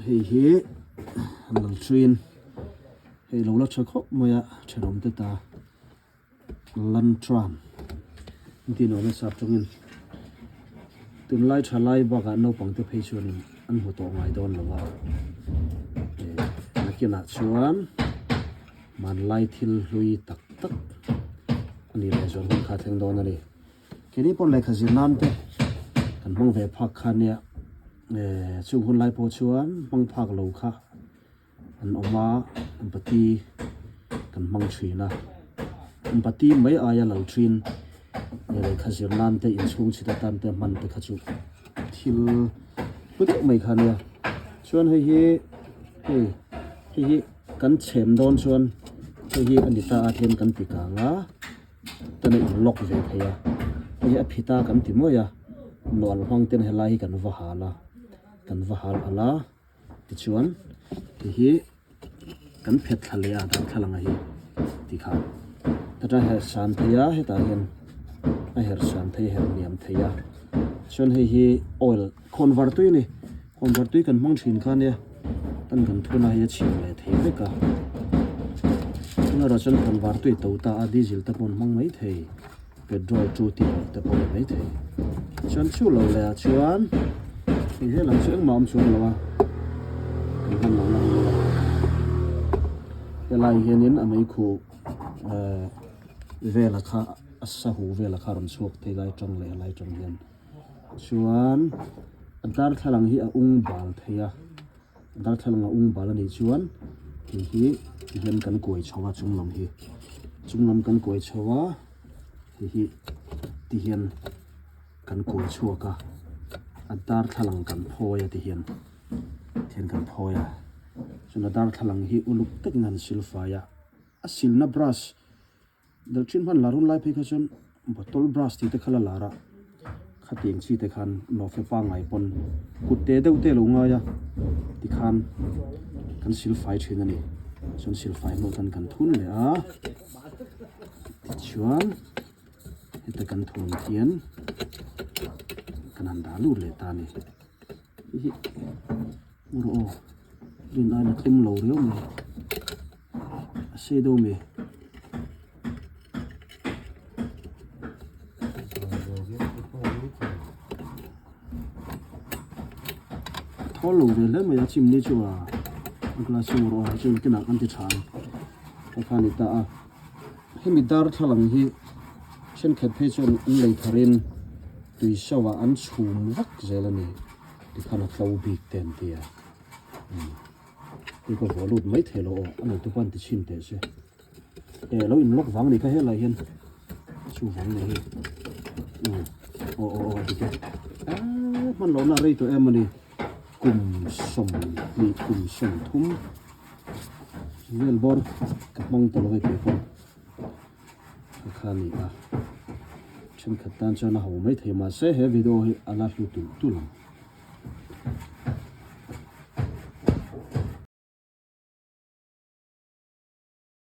Hei hi lalṭuiin hei lo la ṭha khawp mai a ṭhenawm te ta lantern an tih nuam nasa tawngin tunlai tha lai bakah naupang te phei chuanin an hmu tawh ngai dawn lo a eh nakinah chuan hmanlai thil hlui tak tak a nih leh zual hun kha a thleng dawn a ni. Keini pawh lehkha zir nan te kan hmang ve phak kha nia eh chung hun lai pawh chuan hmang phak lo kha an awm a bati kan hmang thin a bati mai aia lo thin lehkha zir nan te inchhung chhit atan te hman te kha chu thil hlu deuh mai kha nia chuan hei hi hei hei hi kan chhem dawn chuan hei hi a ni ta a tlem kan ti kang a. ten a in lock ve thei a hei hi a phit a kan ti mawi a nual hmang ten helai hi kan va hal a kan va hal alh a tichuan ti hi kan phet thla leh a darthlalang a hi tikhan ta her san thei a hetah hian a her san thei a her hniam thei a chuan hei hi oil khawnvar tui a ni khawnvar tui kan hmang thin kha ania tan kan thun a hei a chhim leh thei vek a tunah chuan khawnvar tui to ta a diesel te pawh an hmang mai thei petrol chu tih loh te pawh a ni mai thei chuan chu lo leh ah chuan hei helam chu engmah a awm chuang lo a kan hman loh na a ni a helai hianin a meikhu ehh vela kha a sahu vela kha a rawn chhuak thei lai tang leh helai tang hian. Chuan a darthlalang hi a ung bal thei a darthlalang a ung bal a nih chuan hei hi ti hian kan kuai chho a chung lam hi chung lam kan kuai chho a hei hi ti hian kan kuai chhuak a a darthlalang kan phawi a ti hian ti hian kan phawi a chuan a darthlalang hi uluk takin an silfai a a silna brush. Dalchin hman lar hun lai phei kha chuan bottle brush tih te kha la lar a, khatiang chi te khan nawhfe pangngai pawn kut te deuh te a lo ngai a tikhan kan silfai thin a ni. Chuan silfai hnuah chuan kan thun leh a, tichuan heta kan thun hian kan han dah lut leh ta a ni. Hihi rawh aw rin aiin a tlum lo riau mai a sei deuh mai. A thawl lo ve hle mai a chimni chu a a glass chu rawh a chu kinah kan ti tha ang a kha a ni ta a hemi darthlalang hi thenkhat phei chuan an lei tharin tui so ah an chhum vak zel a ni tikhan a tlo bik te an ti a tui ka vuah lut mai thei lo aw a nei tu pawn ti chhin teh se eh lo in lock vang a ni kha helai hian chu vang ni hi aw aw aw dik e ah hman lohna a rei tawh em a ni kum sawmhnih kum sawmthum vel bawr ka hmang ta lo hei keipawh. Ka kha ni a, thenkhat tan chuan a ho mai thei mahse he video hi a la hlu tulh tulh ang.